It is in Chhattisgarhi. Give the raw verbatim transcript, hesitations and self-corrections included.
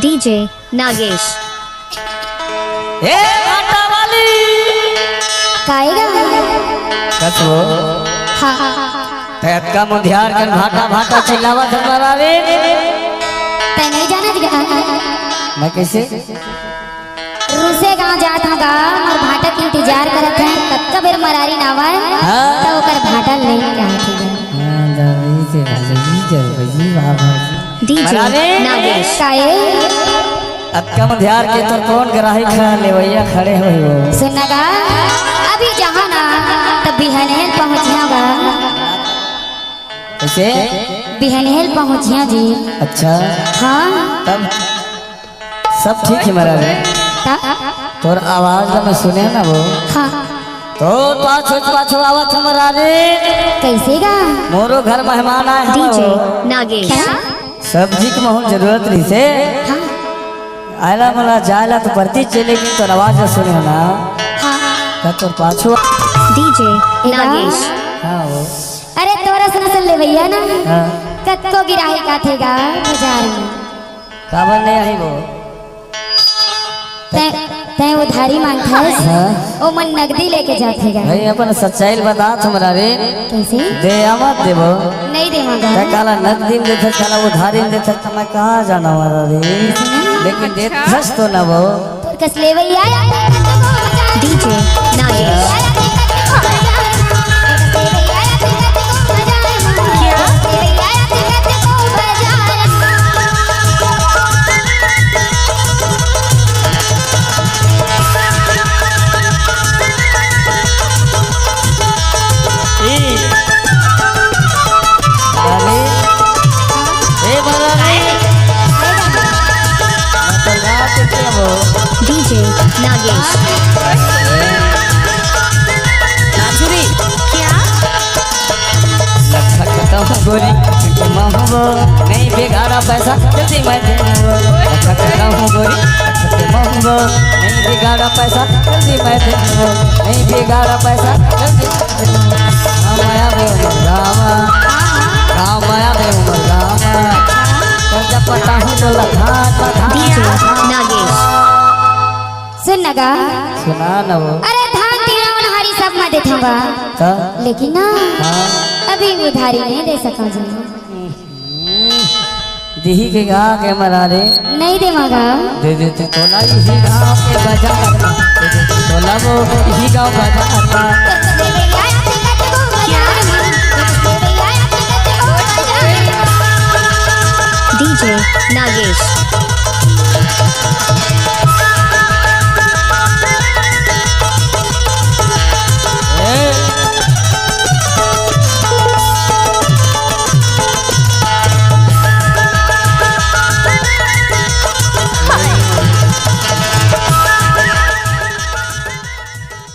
डीजे नागेश। ए भाटा वाली। काएगा? कस वो? हाँ। ते अतका मुंधियार कन भाटा भाटा चिल्लावत हस मरारी। ते नहीं जाना जी। मैं कैसे? रूसे गांव जात हूँ गा, मोर भाटा के इंतजार करत है, कतका बेर मरारी ना आवय, हाँ। तो ओकर भाटा लेके आए थे। हाँ, जल्दी से, जल्दी से, जल्दी से, वाह, वाह। डीजे मरारी। नागेश। काए? अतका मुंधियार के तोर कौन ग्राहक है, लेवैया खड़े होही वो। सुन ना गा, अभी जहाँ ना, तब बिहने पहुँचिया गा। कैसे? बिहने पहुँचिया जी। अच्छा। हाँ। तब सब ठीक है मरारी। का? तोर आवाज ला मैं सुने ना वो। हाँ। तो पाछो पाछो आवत हमारा रे। कैसे गा? मोरो घर मेहमान आए हमारे डीजे वो। नागेश। क्या? सब्जी के महूँ जरूरत रहिसे। हाँ। आयला मला जायला तो परतिस हे, लेकिन तोर आवाज ला सुने हो ना। हाँ। त तोर पाछू। डीजे नागेश। हाँ वो। अरे तोर असन असन लेवैया ना। हाँ। कतको गिराही काथे गा बाजार में। काबर नहीं आही वो? तैं, तैं उधारी मांगथस, हाँ। ओमन नगदी लेके जाथे गा। भाई, अपन सच्चाई ल बतात हमारा रे। कैसे? दे या मत देबो। नहीं देवांगा। तैं काला नगदी में देथस, काला उधारी में देथस, त मैं कहाँ जाना वाला रे? लेकिन देथस तो ना वो। तोर कस लेवैया। डीजे नागेश। ए, अरे, ए, बड़ा रे। मतलब, रात के हो? डीजे नागेश। नाचुरी। क्या? लखा खत्म गोरी, महबो, नहीं बिगाड़ा पैसा, जल्दी मैं दे। लखा खत्म गोरी, महबो, नहीं बिगाड़ा पैसा, जल्दी मैं दे। नहीं बिगाड़ा पैसा, जल्दी मैं दे। राम आया बे उमर रामा, राम आया बे उमर रामा। कर्जा पटा हूँ तो लखा, लखा। डीजे नागेश। सुन ना गा। सुना ना वो। अरे धान तिलौन हरी सब मैं देथंव गा। का? लेकिन ना, हाँ। अभी उधारी नहीं दे सका जी। दिही के गा के मरारी। नहीं देवांगा। दे दे तू तोला इही गाँव के बाजार में, दे दे तू तोला वो इही गाँव बाजार में।